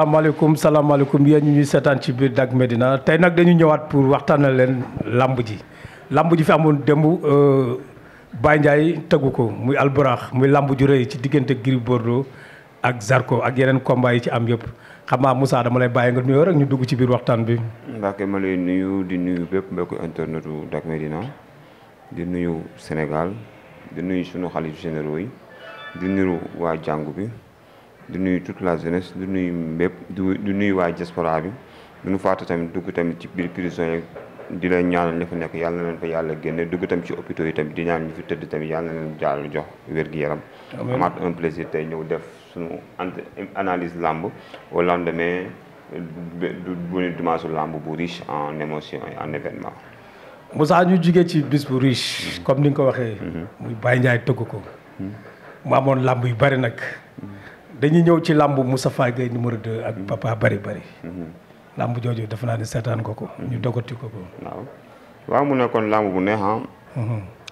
salaamaaleykum yéen ñu ñuy seetaan ci biir Dak Médina tey nag dañu ñëwaat pour waxtaanal leen lamb ji fi amoon démb Baye Ndiaye tëggu ko muy Alburax muy lamb ju rëy ci diggante Gris Bordeaux ak Zarko ak yeneen combat yi ci am yëpp xam naa Moussa dama lay bàyyi nga nuyoo rek ñu dugg ci biir waxtaan bi. Mbacke ma lay nuyu di nuyu bépp mbokku internetu Dak Médina di nuyu Sénégal di nuyu sunu xalif généraux yi di nuyu waa jàngu bi. di nuyu toute la jeunesse di nuyu mbépp di nuyu waa diaspora bi du ñu fàtte tamit dugg tamit ci biir prison yi di leen ñaanal ña fa nekk yàlla na leen fa yàlla génne dugg tamit ci hôpitaux yi tamit di ñaan ñu fi tëdd tamit yàlla na leen jàll jox wér-gu-yaram. amaat un plaisir tey ñëw def suñu analyse lamb au lendemain bu dimanche lamb bu riche en émotion et en événement. Moussa ñu jugee ci bis bu riche. comme ni nga ko waxee. muy Baye Ndiaye tëgg ko. mu amoon lamb yu bari nag. dañuy ñëw ci làmb Moustapha Gueye numéro 2 ak Papa Bari Bari. làmb jooju dafa naa ne seetaan ko. ñu dogati ko. waaw mu nekkoon làmb bu neex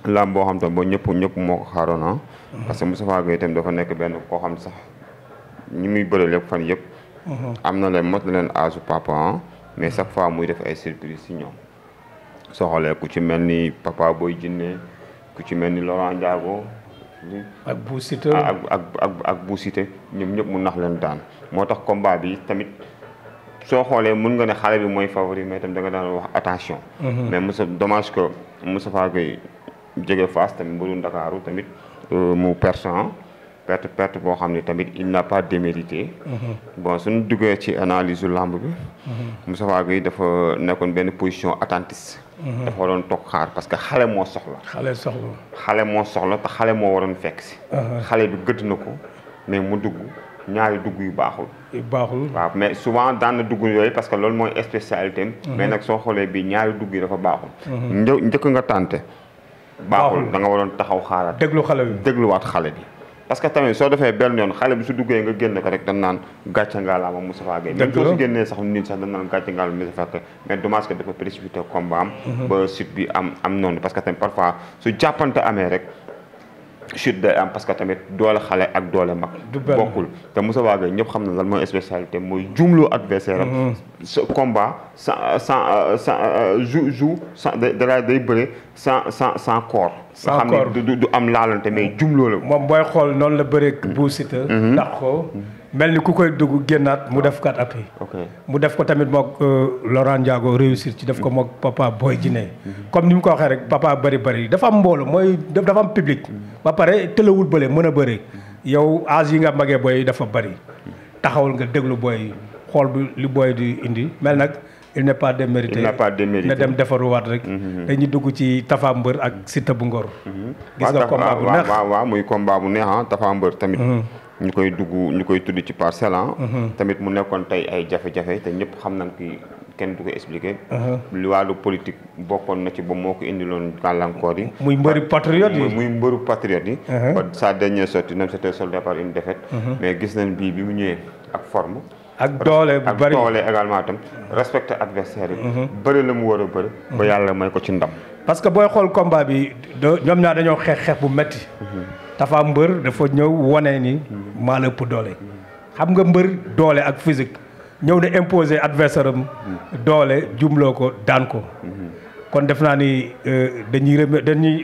làmb boo xam te ba ñëpp moo ko xaaroon parce que Moustapha Gueye itam dafa nekk benn koo xam sax ñi muy bëre lépp fan yëpp. am na leen mot na leen âge papa mais chaque fois muy def ay surprise si ñoom. soo xoolee ku ci mel ni Papa Boy Djiné ku ci mel ni Laurent Ndiago. ak Bou Siteu ak Bou Siteu ñoom ñëpp mu nax leen daan moo tax combat bi tamit soo xoolee mën nga ne xale bi mooy favori mais tamit da nga daan wax attention. mais dommage que Moustapha Gueye jóge Fass tamit mbëru Ndakaaru tamit mu perte boo xam ne tamit il n'a pas démérité. bon suñu duggee ci analyse u lamb bi. Moustapha Gueye dafa nekkoon benn position attentiste. dafa waroon toog xaar parce que xale moo soxla. xale moo soxla te xale moo waroon fekk si. xale bi gëdd na ko mais mu dugg ñaari dugg yu baaxul. waaw mais souvent daan na dugg yooyu parce que loolu mooy spécialité am. mais nag soo xoolee bii ñaari dugg yi dafa baaxul. njëkk nga tànte. baaxul da nga waroon taxaw xaaraat. dégluwaat xale bi. parce que tamit soo defee benn yoon xale bi su duggee nga génn ko rek dañ naan gàcce ngaalaama Moustapha Gueye même soo si génnee sax nit sax dañ naan gàcce ngaalaama Moustapha Gueye mais dommage que dafa précipité combat am ba chute bi am noonu parce que tamit parfois su jàppante amee rek chute day am parce que tamit doole xale ak doole mag bokkul te Moustapha Gueye ñëpp xam na lan mooy spécialité mooy jumloo adversaire am sa combat day bëre sans corps nga xam ne du am laalante mais jumloo la moom booy xool noonu la bëree Bou Siteu ndax ko mel ni ku koy dugg génnaat mu def 4 appuis mu def ko tamit mook Laurent Ndiago réussir ci def ko mook Papa Boy Djiné comme ni mu ko waxee rek Papa Bari Bari dafa am mbooloo mooy dafa am public ba pare tëlawul bële mën a bëre yow âge yi nga magee booy dafa bari taxawul nga déglu booy xool bi li booy di indi mel nag il n'est pas démérité na dem defaruwaat rek dañuy dugg ci Tafa Mbër ak Siteu bu Ngor gis nga combat bu neex waaw muy combat bu neex Tafa Mbër tamit ñu koy tudd ci parcelle tamit mu nekkoon tey ay jafe-jafe te ñëpp xam nañ ki kenn du ko expliqué li wàllu politique bokkoon na ci ba moo ko indiloon gàllankoor yi muy mbëru patriote yi ba sa dernière sortie nam c'était soldé par une défaite mais gis nañ bii bi mu ñëwee ak forme ak doole bu bari ak doole également tam respecté adversaire yi bëri la mu war a bëri ba yàlla may ko ci ndam parce que booy xool combat bi ñoom ñaar dañoo xeex bu metti Tafa Mbër dafa ñëw wane ni maa la ëpp doole xam nga mbër doole ak physique ñëw na imposer adversaire am doole jumloo ko daan ko kon def naa ni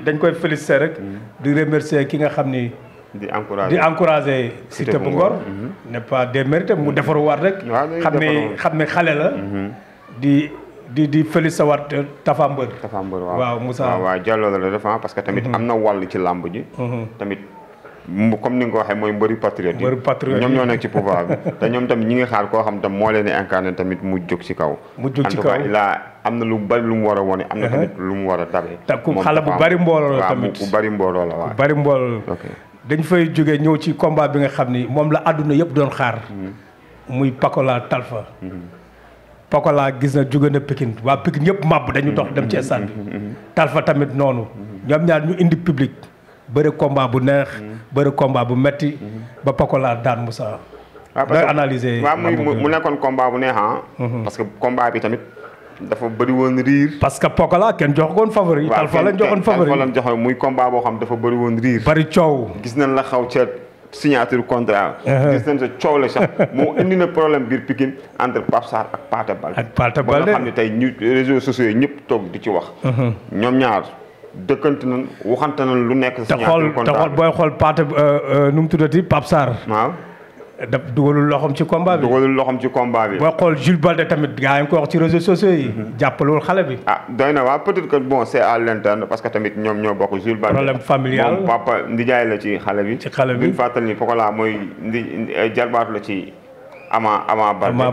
dañ koy féliciter rek di remercier ki nga xam ni di encourager Siteu bu Ngor n'est pas démérité mu defaruwaat rek xam ne xale la di féliciter waat Tafa Mbër waaw Moussa waaw jàlloo la def parce que tamit am na wàll ci làmb ji tamit comme ni nga ko waxee mooy mbëri patriote yi ñoom ñoo nekk ci pouvoir bi te ñoom tamit ñi ngi xaar koo xam tam moo leen di incarné tamit mu jóg ci kaw en tout cas am na lu bari lu mu war a wone am na tamit lu mu war a dabe te ku xale bu bari mbooloo la tamit ku bari mbooloo la waaw ku bari mbooloo la dañ fay jógee ñëw ci combat bi nga xam ni moom la àdduna yëpp doon xaar muy Pakola Talfa Pakola gis na jóge na Pikine waa Pikine yëpp màbb dañu dox dem ci stade bi Talfa tamit noonu ñoom ñaar ñu indi public bëre combat bu neex bëre combat bu metti ba Pakola daan Moussa doy analyser waaw mu nekkoon combat bu neex parce que combat bi tamit dafa bëri woon riir parce que Pakola kenn jox koon favori Talfa lañ joxoon favori Talfa lañ joxoon muy combat boo xam dafa bëri woon riir bëri coow gis nañ la xaw ca signature contrat. gis nañ sa coow la sax moo indi na problème biir Pikine entre Pape Sarr ak Pathé Baldé. ak Pathé Baldé ba nga xam ne tey ñu réseaux sociaux yi ñëpp toog di ci wax. ñoom ñaar dëkkante nañ waxante nañ lu nekk. signature contrat te xool booy xool Pathé nu mu tuddati Pape Sarr. waaw. daf dugalul loxoom ci combat bi. dugalul loxoom ci combat bi. booy xool Jules Baldé tamit gars yi nga ko wax ci réseaux sociaux yi. jàppalewul xale bi. ah doy na waa peut-être que bon c'est à l'interne parce que tamit ñoom ñoo bokk Jules Baldé. problème familial moom papa ndijaay la ci xale bi. ci xale bi buñ fàttali ni Pokola mooy jarbaatu la ci Ama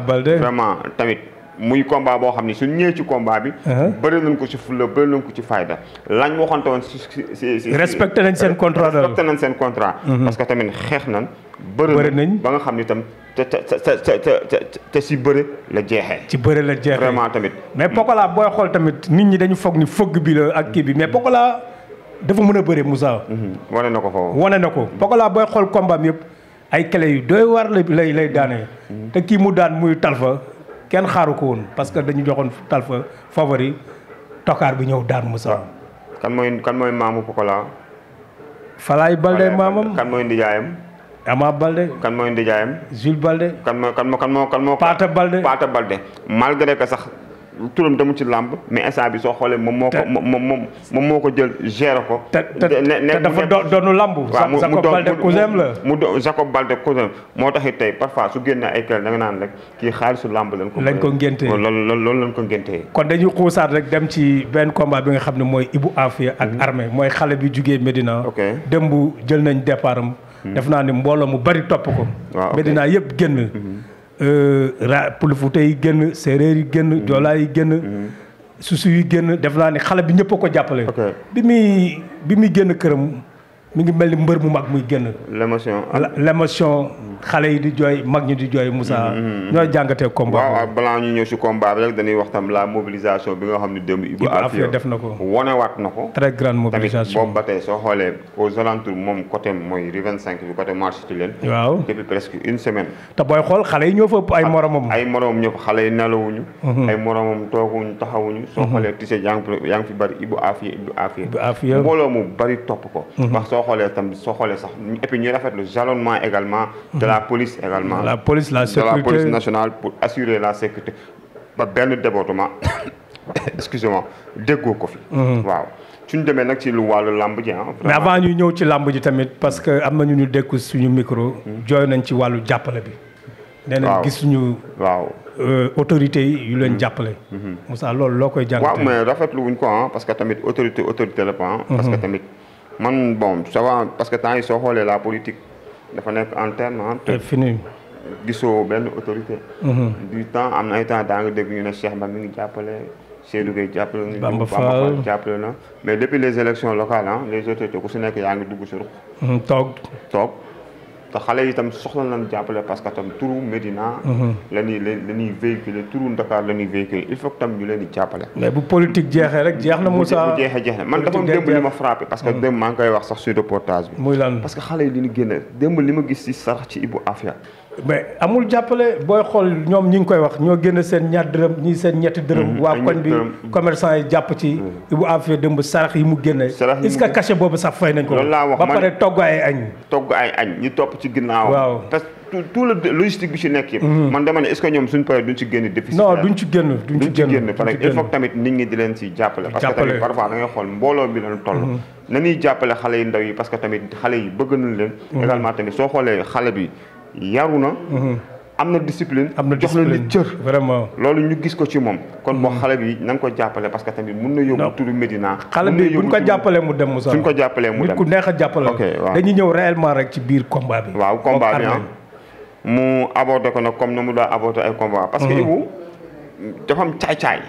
Baldé vraiment tamit muy combat boo xam ni suñ ñëwee ci combat bi. bëri nañ ko ci fulla bëri nañ ko ci fayda. lañ waxante woon si respecté nañ seen contrat respecté nañ seen contrat. parce que tamit xeex nañ. bëri nañ ba nga xam ni tam te si bëri la jeexee. ci bëri la jeexee vraiment tamit. mais Pokola booy xool tamit nit ñi dañu foog ni fëgg bi la ak kii bi mais Pokola dafa mën a bëri Moussa. wane na ko foofu. wane na ko Pokola booy xool combat bi yëpp ay clé yu doy war lay daanee. te kii mu daan muy Talfa kenn xaaru ko woon parce que dañu joxoon Talfa favori tokaar bi ñëw daan Moussa. kan mooy maamu Pokola. Falaye Baldé maamam. kan mooy ndijaayam. Ama Baldé. kan mooy ndijaayam. Jules Baldé. kan moo Pathé Baldé. Pathé Baldé malgré que sax turam demu ci làmb mais instant bi soo xoolee moom moo ko jël gérer ko. te dafa doonu làmb. Jacob Baldé cousin la. Jacob Baldé cousin moo taxit tey parfois su génnee ay kër da nga naan rek kii xaalisu làmb lañ ko ngéntee loolu lañ ko ngéntee. kon dañuy xuusaat rek dem ci benn combat bi nga xam ne mooy Ibou Afia ak Armée mooy xale bi jugee Médina. démb jël nañ départ am. def naa ni mbooloo mu bari topp ko. Médina yëpp génn. Pël Fuuta yi génn séeréer yi génn joolaa yi génn susu yi génn def naa ni xale bi ñëpp a ko jàppale. bi muy génn këram mi ngi mel ni mbër mu mag muy génn. l'émotion xale yi di jooy mag ñi di jooy Moussa. ñooy jàngatee combat waaw balaa ñu ñëw si combat bi rek dañuy wax tam la mobilisation bi nga xam ne démb Ibou Afia def na ko wonewaat na ko. très grande mobilisation tamit boobu ba tey soo xoolee aux alentours moom côté mooy rue 25 bi côté marché ci leen. waaw depuis presque une semaine. te booy xool xale yi ñoo fa ëpp ay moromam. ay moromam ñëpp xale yi nelawuñu. ay moromam tooguñu taxawuñu. soo xoolee tise yaa ngi fi bari Ibou Afia mbooloo mu bari topp ko. ndax soo xoolee sax et puis ñuy rafetlu jalonnement également de la police également. la police nationale pour assurer la sécurité ba benn débordement excusez-moi déggoo ko fi. waaw suñu demee nag ci lu wàllu làmb ji mais avant ñu ñëw ci làmb ji tamit parce que am na ñu dékku suñu micro. jooy nañ ci wàllu jàppale bi. nee nañ gis suñu. waaw autorités yi yu leen jàppale. Moussa loolu loo koy jàngatee. waaw mais rafetlu wuñ ko parce que tamit autorité la pas. parce que tamit. man bon ça va parce que temps yi soo xoolee la politique dafa nekk interne te fini gisoo benn autorité. du temps am na ay temps daa nga dégg ñu ne Cheikh Ba mi ngi jàppale Seydou Gueye jàppale na. Bamba Fall jàppale na mais depuis les élections locales les autorités ku si nekk yaa ngi dugg si ruq. toog te xale yi itam soxla nañ jàppale parce que tam turu Médina. la ñuy véhiculer turu Dakar la ñuy véhiculer il faut que tam ñu leen di jàppale. mais bu politique jeexee rek jeex na Moussa. bu jeexee man dafa démb li ma frappé parce que démb maa ngi koy wax sax sur reportage bi. muy lan parce que xale yi li ñu génne démb li ma gis si sarax ci Ibou Afia. mais amul jàppale booy xool ñoom ñi ngi koy wax ñoo génn seen ñaar dërëm ñii seen ñetti dërëm. waa koñ bi commerçant yi jàpp ci. Ibou Afia démb sarax yi mu génne. est-ce que cachet boobu sax fay nañ ko. loolu laa wax ba pare togg ay añ. ñu topp ci ginnaaw. waaw parce que tout le logistique bi ci nekk yëpp. man dama ne est-ce que ñoom suñu paree duñ ci génn déficit. non duñ ci génn parce que il faut tamit nit ñi di leen ci jàppale. parce que tamit parfois da ngay xool mbooloo bi lañ toll. na ñuy jàppale xale yu ndaw yi parce que tamit xale yi bëgg nañ leen. également tamit soo xoolee xale bi yaru na. am na discipline jox la li cër vraiment loolu ñu gis ko ci moom kon boo xale bi na nga ko jàppale parce que tamit mun na yóbbu turu Médina xale bi buñ ko jàppalee mu dem Moussa suñ ko jàppalee mu dem nit ku neex a jàppale dañuy ñëw réellement rek ci biir combat bi waaw combat bi mu abordé ko nag comme na mu daa abordé ay combat parce que Ibou dafa am caay-caay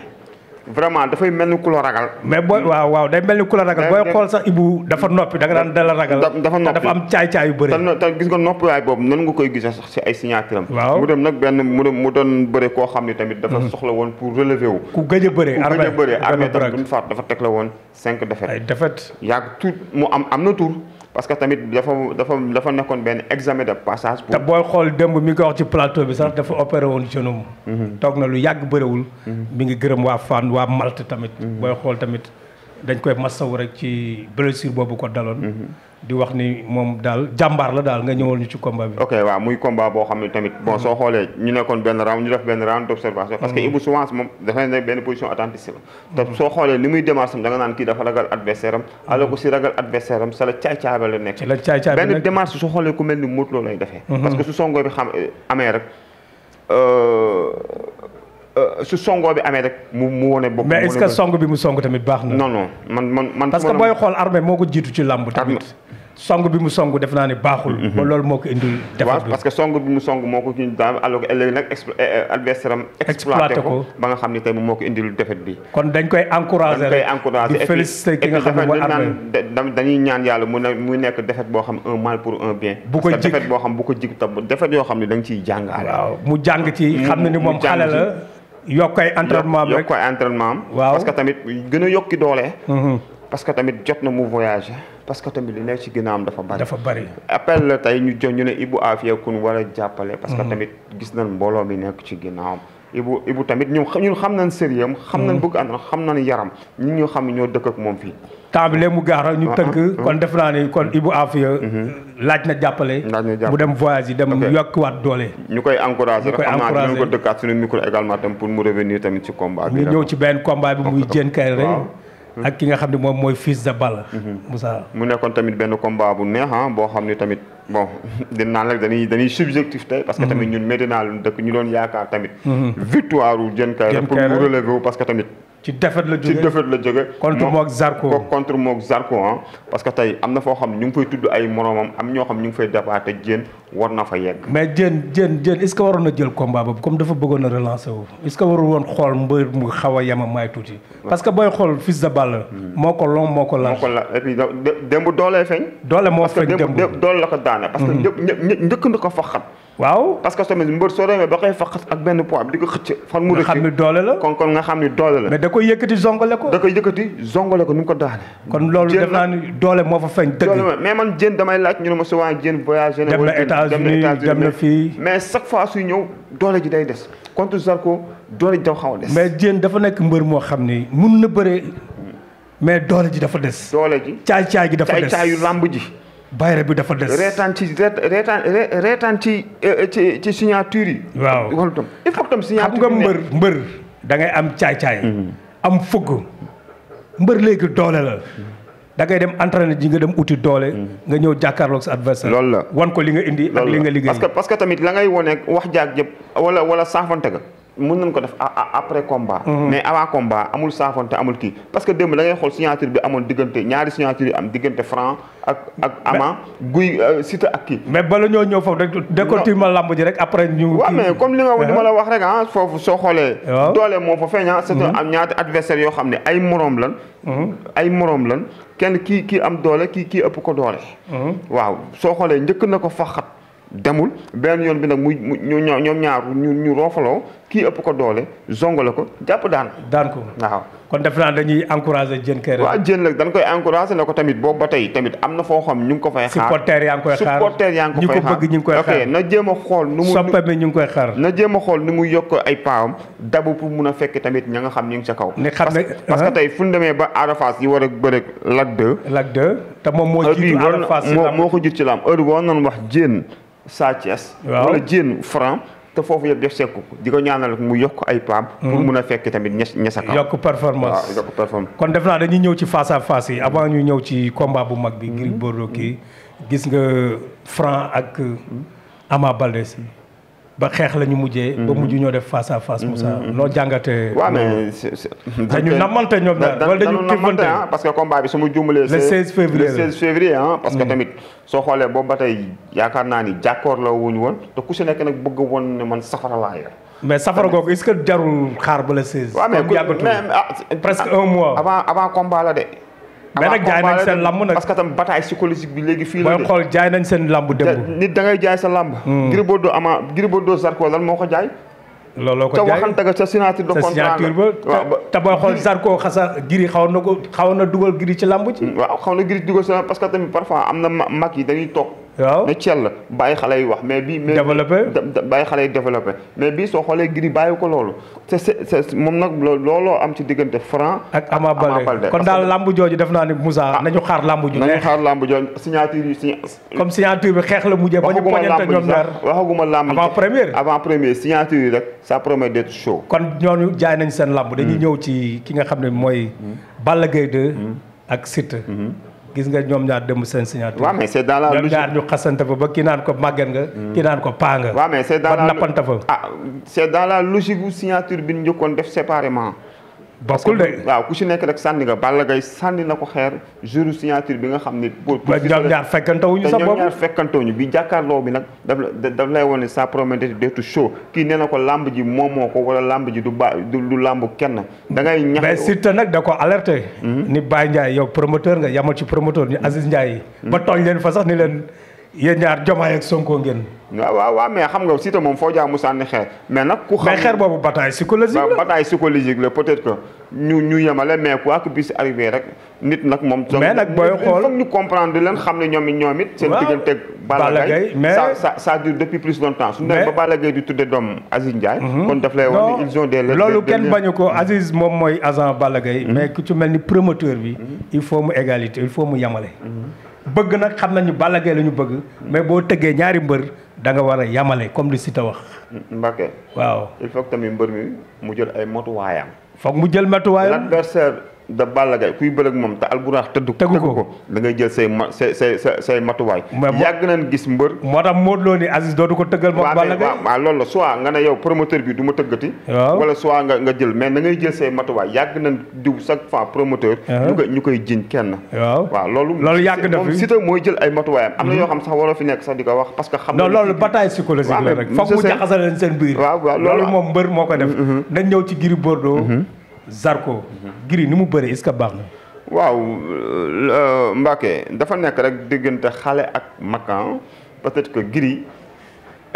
vraiment dafay mel ni ku la ragal. mais booy waaw day mel ni ku la ragal booy xool sax Ibou dafa noppi da nga daan dala ragal. dafa noppi dafa am caay-caay yu bëri. te gis nga noppiwaay boobu nan nga koy gisee sax ci ay signature am. waaw mu dem nag mu doon bëre koo xam ne tamit. dafa soxla woon pour relever wu. ku gëj a bëree armée tam duñ faat dafa teg la woon 5 défaites. ay défaites. yàgg tuut mu am na tur. parce que tamit dafa nekkoon benn examen de passage. te booy xool démb mi ngi ko wax ci plateau bi sax dafa opéré woon genou. toog na lu yàgg bëriwul. mi ngi gërëm waa Fann waa Malte tamit. booy xool tamit dañ koy masawu rek ci blessure boobu ko daloon. di wax ni moom daal jàmbaar la daal nga ñëwal ñu ci combat bi. ok waaw muy combat boo xam ne tamit bon soo xoolee ñu nekkoon benn round ñu def benn round d'observation. parce que Ibou souvent moom dafay nekk benn position attentiste la. te soo xoolee ni muy démarche am da nga naan kii dafa ragal adversaire am. alors que si ragal adversaire am sa la caay-caay ba la nekk. ci la caay-caay bi benn démarche soo xoolee ku mel ni Modou Lo lay defee. parce que su songoo bi amee rek. su songoo bi amee rek mu wone bopp. mais est-ce que song bi mu song tamit baax na. non non man. parce que booy xool armée moo ko jiitu ci làmb tamit. song bi mu song def naa ne baaxul. ba loolu moo ko indil. waaw parce que song bi mu song moo ko kii daal alors que léegi nag adversaire am exploité ko ba nga xam ne tey moo ko indil défaite bi. kon dañ koy encouragé rek di félicité ki nga xam ne mooy armée. dañuy ñaan yàlla muy nekk défaite boo xam un mal pour un bien. bu ko jig défaite boo xam bu ko jig tam défaite yoo xam ne da nga ciy jàngaale. waaw mu jàng ci xam na ni moom xale la. yokk ay entraînement am rek yokk ay entraînement am. waaw parce que tamit gën a yokki doole. parce que tamit jot na mu voyager parce que tamit li nekk ci ginnaawam dafa bari. dafa bari appel la tey ñu jox ñu ne Ibou Afia kun war a jàppale. parce que tamit gis nañ mbooloo mi nekk ci ginnaawam. Ibou tamit ñun xam nañ sérieux am. xam nañ bëgg ànd xam nañ yaram ñi ñu xam ñoo dëkk ak moom fii. temps bi léegi mu gaax ñu tënk kon def naa ni kon Ibou Afia laaj na jàppale. mu dem voyage yi dem yokkuwaat doole. ñu koy encouragé rek xam naa dinañ ko dëkkaat suñu micro également tam pour mu revenir tamit ci combat bi. ñu ñëw ci benn combat bi muy Diène Kaïré ak ki nga xam ne moom mooy Fils de Balla. Moussa mu nekkoon tamit benn combat bu neex boo xam ne tamit bon di naan rek dañuy subjectif tey. parce que tamit ñun Médina lu dëkk ñu doon yaakaar tamit. victoire u Diène Kaïré pour mu relever wu parce que tamit. ci défaite la jóge contre mook Zarko parce que tey am na foo xam ñu ngi fay tudd ay moromam am ñoo xam ñu ngi fay dépassé Diène war na fa yegg. mais Diène est-ce que waroon na jël combat boobu comme dafa bëggoon a relancer wu est-ce que warul woon xool mbër mu xaw a yema maay tuuti. parce que booy xool Fils de Balla. moo ko long moo ko large. et puis démb doolee feeñ. doole moo feeñ démb doole la ko daane. parce que njëkk na ko fa xat. waaw parce que tamit mbër soo demee ba koy faqat ak benn poids bi di ko xëcc. fan mu nga xam ni doole la kon nga xam ni doole la. mais da koy yëkkati zongale ko. ni mu ko daane. kon loolu def naa ni doole moo fa feeñ dëgg. mais man Diène damay laaj ñu ne ma souvent Diène voyagé na. dem na États-Unis dem na fii. mais chaque fois suy ñëw doole ji day des contre Zarko doole ji dafa xaw a des. mais Diène dafa nekk mbër moo xam ni mun na bëree mais doole ji dafa des. doole ji caay gi dafa des caay-caayu làmb ji. bayre bi dafa des. reetaan ci signature yi. waaw il faut que tam signature xam nga mbër da ngay am caay-caay. am fugg mbër léegi doole la. da ngay dem entraîner ji nga dem uti doole. nga ñëw jàkkaarloog sa adversaire. loolu la wan ko li nga indi ak li nga liggéey. parce que tamit la ngay wone wax jaag yëpp wala saafante ga mën nañ ko def après combat. mais avant combat amul saafante amul kii parce que démb da ngay xool signature bi amoon diggante ñaari signature yi am diggante Franc ak Ama Guy Siteu ak kii. mais bala ñoo ñëw foofu rek décortique ma lamb ji rek après ñu. waaw mais comme li ma la wax rek foofu soo xoolee. doole moo fa feeñ c'est am ñaati adversaire yoo xam ne ay moroom lan. kenn kii am doole kii ëpp ko doole. waaw soo xoolee njëkk na ko faxat demul benn yoon bi nag ñoom ñaar ñu roofaloo kii ëpp ko doole zongale ko jàpp daan ko waaw. kon def naa dañuy encouragé Diène Kaïré. waaw Diène nag dañ koy encouragé ne ko tamit boobu ba tey tamit am na foo xam ñu ngi ko fay xaar. supporter yaa ngi koy xaar ñi ko bëgg ñu ngi koy xaar. ok na jéem a xool nu mu soppe bi ñu ngi koy xaar. na jéem a xool ni mu yokk ay paawam dabu pour mun a fekk tamit ña nga xam ñu ngi sa kaw. parce que tey fu ñu demee ba Ada Fass yi war a bëre Lac 2 te moom moo jiitu Ada Fass moo ko jiitu ci lam heure boo noonu wax Diène Sa Thiès wala Diène Franc te foofu yëpp def sekku di ko ñaanal mu yokk ay paam pour mun a fekk tamit ñesa kaw yokk performance kon def naa dañuy ñëw ci face à face yi avant ñu ñëw ci combat bu mag bi Gris Bordeaux kii gis nga Franc ak Ama Baldé si ba xeex la ñu mujjee ba mujj ñoo def face à face Moussa loo jàngatee. waaw mais dañu namante ñoom daal wala dañu namante parce que combat bi su ma jumbalee le 16 février parce que tamit soo xoolee boobu ba tey yaakaar naa ni jàkkoor la wuñu woon te ku si nekk nag bëgg woon ne man safara laa yor. mais safara googu est-ce que jarul xaar ba le 16. waaw mais presque un mois. avant combat la de. mais nag jaay nañ seen lamb nag parce que tam bataille psychologique bi léegi fii la de. booy xool jaay nañ seen lamb démb. nit da ngay jaay sa lamb. Gris Bordeaux Zarko lan moo ko jaay. looloo ko jaay te waxante nga sa signature de contrat ba te booy xool Zarko Gris xaw na dugal Gris ci lamb ci. waaw xaw na Gris dugal ci lamb parce que tamit parfois am na mag yi dañuy toog waaw ne Thiel la bàyyi xale yi wax mais bii. développé bàyyi xale yi développé mais bii soo xoolee Gris bàyyi ko loolu c'est moom nag looloo am ci diggante Franc ak Ama Baldé kon daal lamb jooju def naa ni Moussa nañu xaar lamb ju nañu xaar lamb jooju signature yi comme signature bi xeex la mujjee ba ñu poñante ñoom ñaar waxaguma lamb avant première signature yi rek ça promet d'être chaud. kon ñooñu jaay nañ seen lamb dañuy ñëw ci ki nga xam ne mooy Balla Gaye 2 ak Siteu gis nga ñoom ñaar dem seen signature. waaw mais c'est dans la logique ñoom ñaar ñu xasante fa ba kii naan ko màgget nga. kii naan ko paa nga. waaw mais c'est dans la nappante fa. c'est dans la logique bu signature bi ñu njëkkoon def séparément. bokkul de waaw ku si nekk rek sànni nga Balla Gaye sànni na ko xeer jour signature bi nga xam ni. pour ñoom ñaar fekkantewuñu sa bopp ñoom ñaar fekkantewuñu bi jàkkaarloo bi nag daf lay wane ça promet d'être chaud kii nee na ko lamb ji moomoo ko wala lamb ji du lamb kenn da ngay ñax. mais Siteu nag da ko alerté. ni Baye Ndiaye yow promoteur nga yamal ci promoteur ni Aziz Ndiaye. ba tooñ leen fa sax ni leen yéen ñaar Diomaye ak Sonko ngeen. waaw mais xam nga Siteu moom foo jaa mu sànni xeer mais nag ku xam mais xeer boobu bataille psychologique la bataille psychologique la peut-être que ñu yemale mais quoi que bis arrivé rek nit nag moom. mais nag booy xool foog ñu comprendre leen xam ne ñoom it. seen digganteeg Balla Gaye mais ça dure depuis plus longtemps. su ñu ba Balla Gaye di tudde doom Aziz Ndiaye. kon daf lay wax ni ils ont des loolu kenn bañu ko Aziz moom mooy agent Balla Gaye mais ku ci mel ni promoteur bi. il faut mu égalité il faut mu yemale. bëgg nag xam nañu Balla Gaye la ñu bëgg mais boo tëggee ñaari mbër da nga war a yamale comme li Siteu wax. Mbacké waaw il faut que tamit mbër mi mu jël ay motuwaayam. foog mu jël motuwaayam. l'adversaire de Balla Gaye kuy bëreeg moom te alburax tëgg ko da ngay jël say matuwaay. yàgg nañ gis mbër. moo tax Modou Lo ni Aziz dootu ko tëggal moom Balla Gaye. waaw loolu la soit nga ne yow promoteur bi du ma tëggati. wala soit nga jël mais da ngay jël say matuwaay yàgg nañ diw chaque fois promoteur. ñu koy jiñ kenn. waaw loolu yàgg na fi moom Siteu mooy jël ay matuwaayam. am na yoo xam sax waroo fi nekk sax di ko wax parce que. xam non loolu bataille psychologique la rek foog mu jaxasal leen seen biir. waaw loolu moom mbër moo ko def. nañ ñëw ci Gris Bordeaux. Zarko Gris ni mu bëri est-ce que baax na. waaw Mbacké dafa nekk rek diggante xale ak makan peut-être que Gris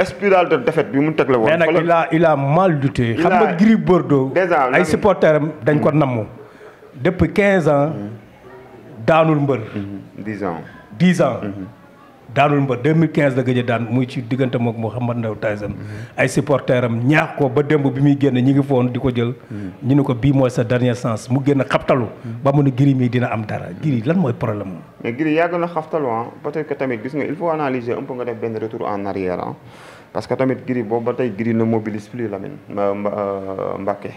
spirale de défaite bi mu teg la woon. mais nag il a mal lutté. xam nga Gris Bordeaux. déjà ay supporters am dañ ko namm. depuis 15 ans daanul mbër. 10 ans. daanul mbër 2015 la gëj a daan muy ci diggante moom Mouhamed Ndao Tyson ay supporters am ñaax ko ba démb bi muy génn ñi ngi foon di ko jël. ñu ne ko bii mooy sa dernière chance mu génn xabtalu. ba mu ne Gris mii dina am dara Gris lan mooy problème am. mais Gris yàgg na xabtalu peut-être que tamit gis nga il faut analyser un peu nga def benn retour en arrière parce que tamit Gris boobu ba tey Gris ne mobilise plus Lamine Mbacké.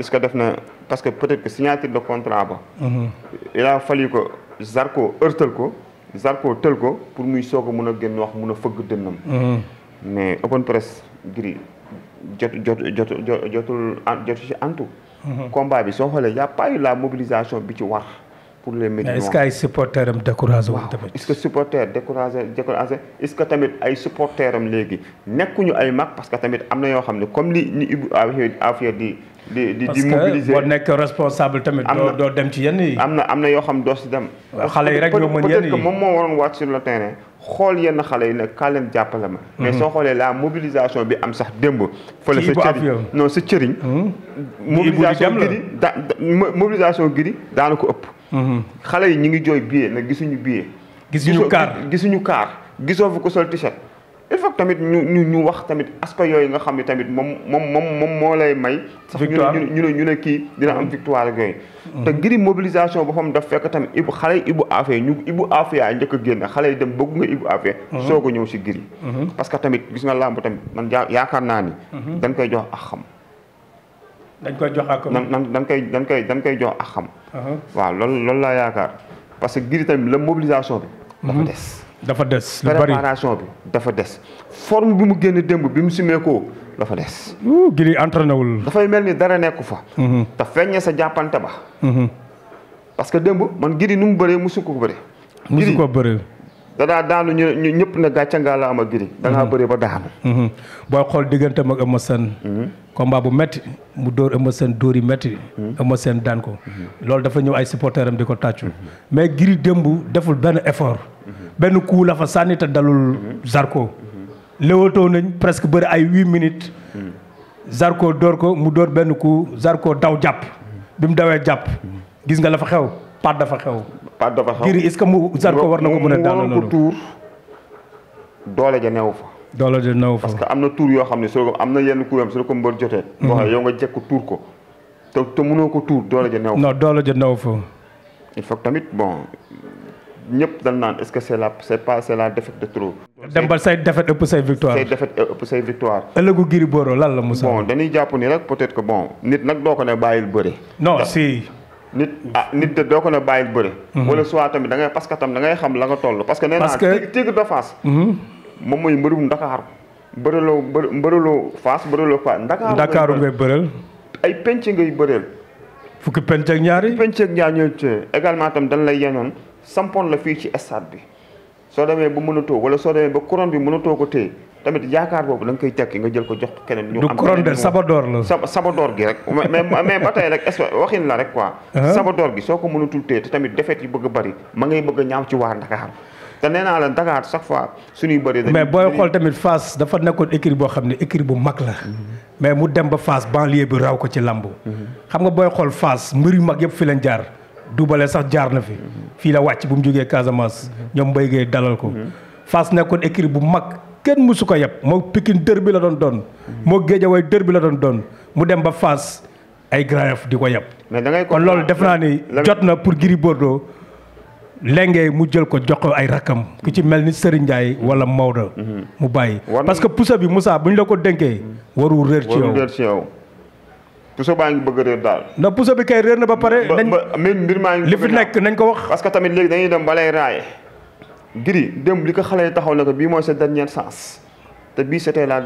est-ce que def na parce que peut-être que signature de contrat ba. il a fallu que Zarko heurtal ko. Zarko tël ko pour muy soog a mun a génn wax mun a fëgg dënnam. mais open press Gris jotul ci antu. combat bi soo xoolee y a pas eu la mobilisation bi ci war pour les médias. est-ce que ay supporters am découragé wu tamit. est-ce que supporters découragé est-ce que tamit ay supporters am léegi nekkuñu ay mag parce que tamit am na yoo xam ne comme ni Ibou Afia di mobiliser. parce que boo nekk responsable tamit. doo dem ci yenn yi. am na yoo xam doo si dem. xale yi rek ñoo mën yenn yi peut-être que moom moo waroon wàcc sur le terrain xool yenn xale yi ne kaa leen jàppale ma. mais soo xoolee la mobilisation bi am sax démb. fële sa cëriñ non sa cëriñ. mobilisation Gris daana ko ëpp. xale yi ñu ngi jooy billet nag gisuñu billet. gisuñu car gisoo fi ko sol t-shirt. il faut que tamit ñu wax tamit aspect yooyu nga xam ne tamit moom moo lay may. sax ñu ne kii dina am victoire ak yooyu. te Gris mobilisation boppam daf fekk tamit xale yi Ibou Afia njëkk a génn xale yi dem bëgg nga Ibou Afia. soog a ñëw si Gris. parce que tamit gis nga làmb tamit man yaakaar naa ni. dañ koy jox ak xam. dañ koy jox ak dañ koy jox ak xam. waaw loolu laa yaakaar parce que Gris tamit la mobilisation bi. dafa des. lu bari préparation bi dafa des. forme bi mu génn démb bi mu simeekoo dafa des. Gris entraîné wul. dafay mel ni dara nekku fa. te feeñee sa jàppante ba. parce que démb man Gris nu mu bëree musu ko bëree. musu ko bëree. danaa daanu ñu ñëpp na gàcce ngaa la am a Gris. dangaa bëree ba daanu. booy xool digganteem ak Eumeu Sène. combat bu metti mu dóor Eumeu Sène dóor yi metti. Eumeu Sène daan ko. loolu dafa ñëw ay supporters am di ko tàccu. mais Gris démb deful benn effort. benn coup la fa sànni te dalul Zarko. léewatoo nañ presque bëri ay 8 minutes. Zarko dóor ko mu dóor benn coup Zarko daw jàpp. bi mu dawee jàpp. gis nga la fa xew pat dafa xew. Gris est-ce que mu Zarko war na ko mën a daal loolu doole ja neew fa. doole ja neew fa parce que am na tuur yoo xam ne soo am na yenn kuréel su la ko mbër jotee. boo xam yow nga jekk tuur ko te mënoo ko tuur doole ja neew fa. non doole ja neew fa. il faut tamit bon ñëpp dañ naan est-ce que c'est la défaite de trop. dem ba say défaite ëpp say victoire. say défaite ëpp say victoire. ëllëgu Gris Bordeaux lan la Moussa. bon dañuy jàpp ni rek peut-être que bon nit nag doo ko ne bàyyil bëre. non si. nit de doo ko ne bàyyil bëre. wala soit tamit da ngay parce que tam da ngay xam la nga toll. parce que nee naa Tigre de Fass. moom mooy mbërum Ndakaaru. mbëraloo Fass mbëraloo Fass. Ndakaaru ngay bëreel. ay penc ngay bëreel. fukki penc ak ñaar yi. penc ak ñaar ñooy également tam dañ lay yenoon sampoon la fii ci stade bi soo demee ba mënatoo wala soo demee ba couronne bi mënatoo ko téye tamit yaakaar boobu da nga koy tekki nga jël ko jox keneen. ñu am du couronne de sabadoor la. sabadoor gi rek mais ba tey rek waxin la rek quoi. sabadoor gi soo ko mënatul téye te tamit defet yi bëgg a bari ma ngay bëgg a ñaaw ci waa Dakar te nee naa la Dakar chaque fois suñuy bëri. mais booy xool tamit Fass dafa nekkoon écurie boo xam ne écurie bu mag la. mais mu dem ba Fass banlieue bi raw ko ci lamb. xam nga booy xool Fass mbir yu mag yëpp fi lañ jaar. Doubalé sax jaar na fi. fii la wàcc bu mu jógee Casamance. ñoom Mbaye Gueye dalal ko. Fass nekkoon écurie bu mag kenn mësu ko yeb moo Pikine dër bi la doon. moo Guédiawaye dër bi la doon. mu dem ba Fass ay Grand Yoff di ko yeb. mais da ngay kon loolu def naa ni jot na pour Gris Bordeaux lenge mu jël ko jox ko ay rakam ku ci mel ni Serigne Ndiaye wala Maodo. mu bàyyi parce que puso bi Moussa bu ñu la ko dénkee. warul réer ci yow. puso baa ngi bëgg a réer daal. na puso bi kay réer na ba pare. mbir maa ngi li fi nekk nañ ko wax. parce que tamit léegi dañuy dem balay raaye. Gris démb li ko xale yi taxaw na ko bii mooy sa dernière chance. te bii c'était la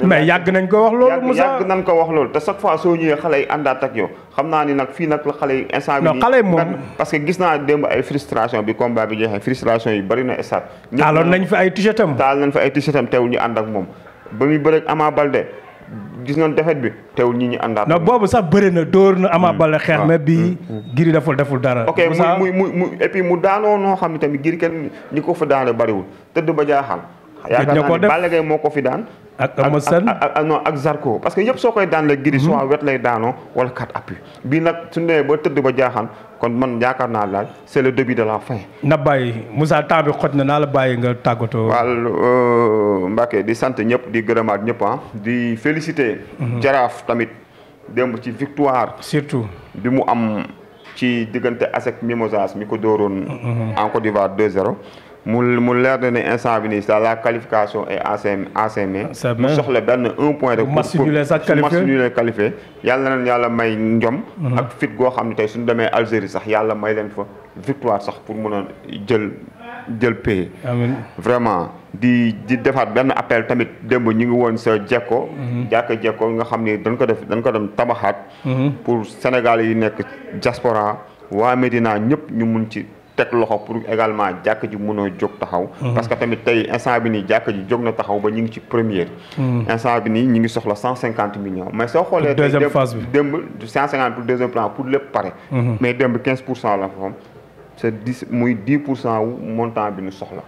mais yàgg nañ ko wax loolu Moussa yàgg nañ ko wax loolu te chaque fois soo ñëwee xale yi àndaat ak yow xam naa ni nag fii nag la xale yi instant bi non xale yi moom parce que gis naa démb ay frustration bi combat bi jeexee frustration yi bari na stade. taaloon nañ fi ay t-shirtam. taal nañ fi ay t-shirtam teewul ñu ànd ak moom ba muy bëreeg Ama Baldé gis nañ defet bi teewul ñi ñu àndaat. non boobu sax bëri na dóor na Ama Baldé xeex mais bii Gris deful dara. ok mu et puis mu daanoo noo xam ne tamit Gris kenn ñi ko fa daane bariwul tëdd ba jaaxal. yaakaar naa ne Balla Gaye moo ko fi daan. ak Eumeu Sène ak Zarko parce que yëpp soo koy daan la Gris soit wet lay daanoo wala 4 appui bii nag su nee ba tëdd ba jaaxal kon man yaakaar naa daal c'est le début de la fin. na bàyyi Moussa temps bi xoj na naa la bàyyi nga tàggatoo. waaw Mbacké di sant ñëpp di gërëmaat ñëpp di féliciter. Jaraaf tamit démb ci victoire. surtout bi mu am ci diggante ASEC Mimosas mi ko dooroon. en Côte d'Ivoire 2-0. mu leer na ne instant bi nii la qualification est en ses mains. mu soxla benn 1 point rek. match nul qualifié yàlla na leen yàlla may njom. ak fit goo xam ne tey suñu demee Algérie sax yàlla may leen fa victoire sax pour mun a jël pays. amiin vraiment di defaat benn appel tamit démb ñu ngi woon sa jekko jekko nga xam ni dañ ko dem tabaxaat. pour Sénégal yi nekk diaspora waa Médina ñëpp ñu mun ci. teg loxo pour également jàkk ji mën a jóg taxaw parce que tamit tey instant bi nii jàkk ji jóg na taxaw ba ñu ngi ci première instant bi nii ñu ngi soxla 150 millions mais soo xoolee tey deuxième phase bi démb 150 pour deuxième plan pour lépp pare mais démb 15% la fa c'est 10% wu montant bi ñu soxla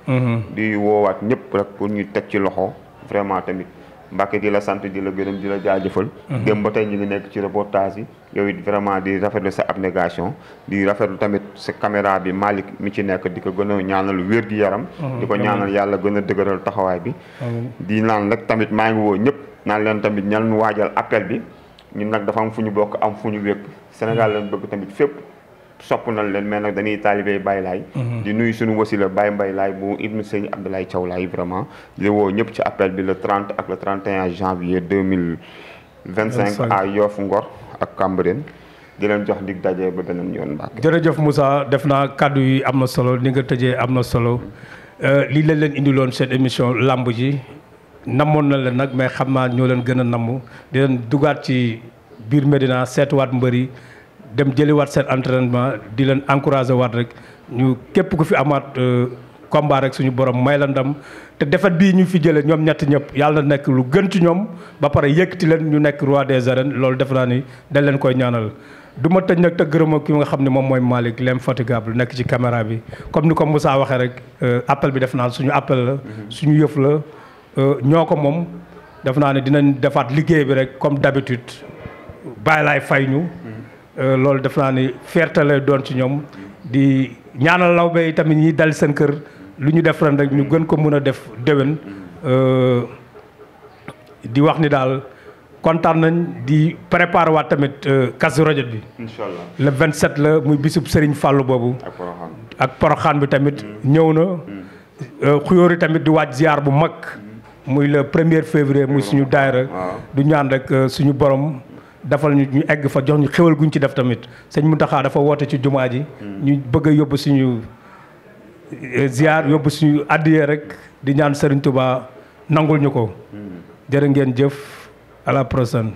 di woowaat ñëpp rek pour ñu teg ci loxo vraiment tamit Mbacké di la sant di la gërëm di la jaajëfal démb ba tey ñu ngi nekk ci reportage yi yow it vraiment di rafetlu sa abnégation di rafetlu tamit sa caméra bi Malick mi ci nekk di ko gën a ñaanal wér gi yaram di ko ñaanal yàlla gën a dëgëral taxawaay bi di naan rek tamit maa ngi woo ñëpp naan leen tamit ñan waajal appel bi ñun nag dafa am fu ñu bokk am fu ñu wékk Sénégal lañ bëgg tamit fépp sopp nañ leen mais nag dañuy taalibé Baye Laye di nuyu suñu wasila Baye Mbaye Laye bu ibnu Sëñ Abdoulaye Thiaw Laye vraiment di woo ñëpp ci appel bi le 30 ak le 31 janvier 2025 à Yoff Ngor ak Cambérène di leen jox dig daje ba beneen yoon Mbacké. jërëjëf Moussa def naa kàddu yi am na solo ni nga tëjee am na solo lii lañ leen indiloon seen émission lamb ji namoon na leen nag mais xam naa ñoo leen gën a namm di leen dugaat ci biir Médina seetuwaat mbër yi dem jëliwaat seen entraînement di leen encouragé waat rek ñu képp ku fi amaat combat rek suñu borom may la ndam te defet bii ñu fi jëlee ñoom ñett ñëpp yàlla na nekk lu gën ci ñoom ba pare yëkkati leen ñu nekk roi des arènes loolu def naa ni dañ leen koy ñaanal. du ma tëj nag te gërëma ki nga xam ne moom mooy Malick l'infatigable nekk ci caméra bi comme ni ko Moussa waxee rek appel bi def naa suñu appel la suñu yëf la ñoo ko moom def naa ne dinañ defaat liggéey bi rek comme d'habitude Baye Laye fay ñu. loolu def naa ni fierté lay doon ci ñoom di ñaanal lawbe yi tamit ñi dal seen kër lu ñu def ren rek ñu gën ko mën a def déwén di wax ni daal kontaan nañ di préparer waat tamit Kazu Rajab bi. incha allah le 27 la muy bisub Serigne Fallou boobu. ak Porokhane bi tamit ñëw na. Xuyóori tamit di waaj ziar bu mag. muy le 1er février muy suñu daayira du ñaan rek suñu borom defal ñu egg fa jox ñu xéwal guñ ci def tamit sëñ Mountakha dafa woote ci jumaa ji. ñu bëgg a yóbbu suñu ziar yóbbu suñu addiyee rek di ñaan Serigne Touba nangul ñu ko. jërë ngeen jëf à la prochaine.